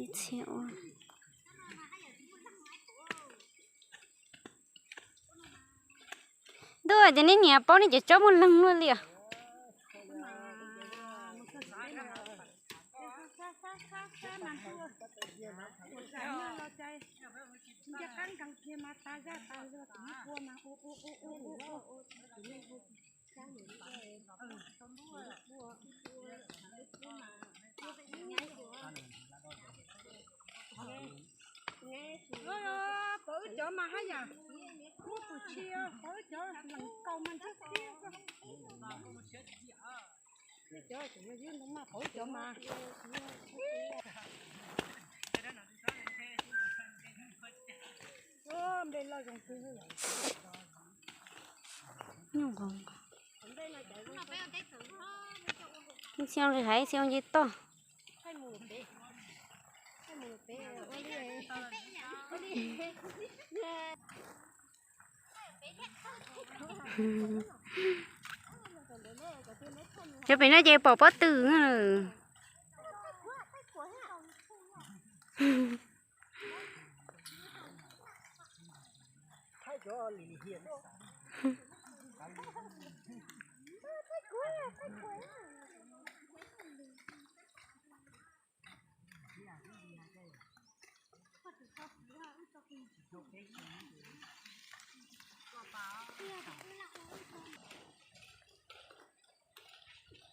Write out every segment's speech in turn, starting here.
Ntuj, ces nej niam paub nej cov tsob muaj leeg luaj li os. Pov wb cov mas haj yam, muab tus tsis pov wb cov lees kaus mas ntsib tib. Cov ntoo mas pov wb cov mas. Npe loj zoo kawg. Ib txhia ua nqi haiv, ib txhia ua nce toj. Cov pem no ces pom pob tw.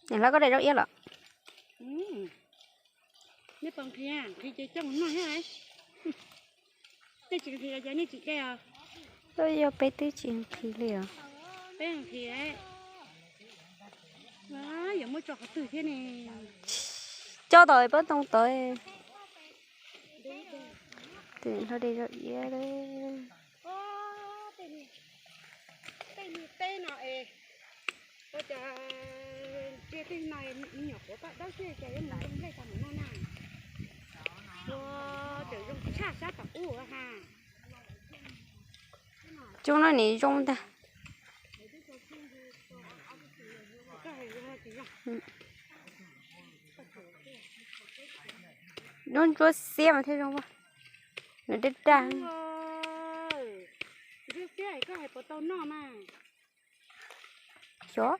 Niam hlob, koj de zaub iab los? Nej puas nqhis? Nqhis ces coj mus noj thiab. Nej tsis nqhis los ces nej tsis de os? Twb yog peb twb tsis nqhis li os. Peb nqhis, yuav muab tso qhov twg thiab ne? Coj tau pob ntoo tod. Tus hlob de zaub iab. Tej niag teb no es, ua cas ntsia tej no me nyuam quav paj dawb xwb cas yuav mus zoo nplej tau mus noj na. Ua, tseem zoo tshaj sab tom ub ha. Coob no nim zoo ntag. Ntsuab xiab mas thiaj zoo, nws daj daj. Ntsuab xiab koj hais puas tau noj mas. Xyov.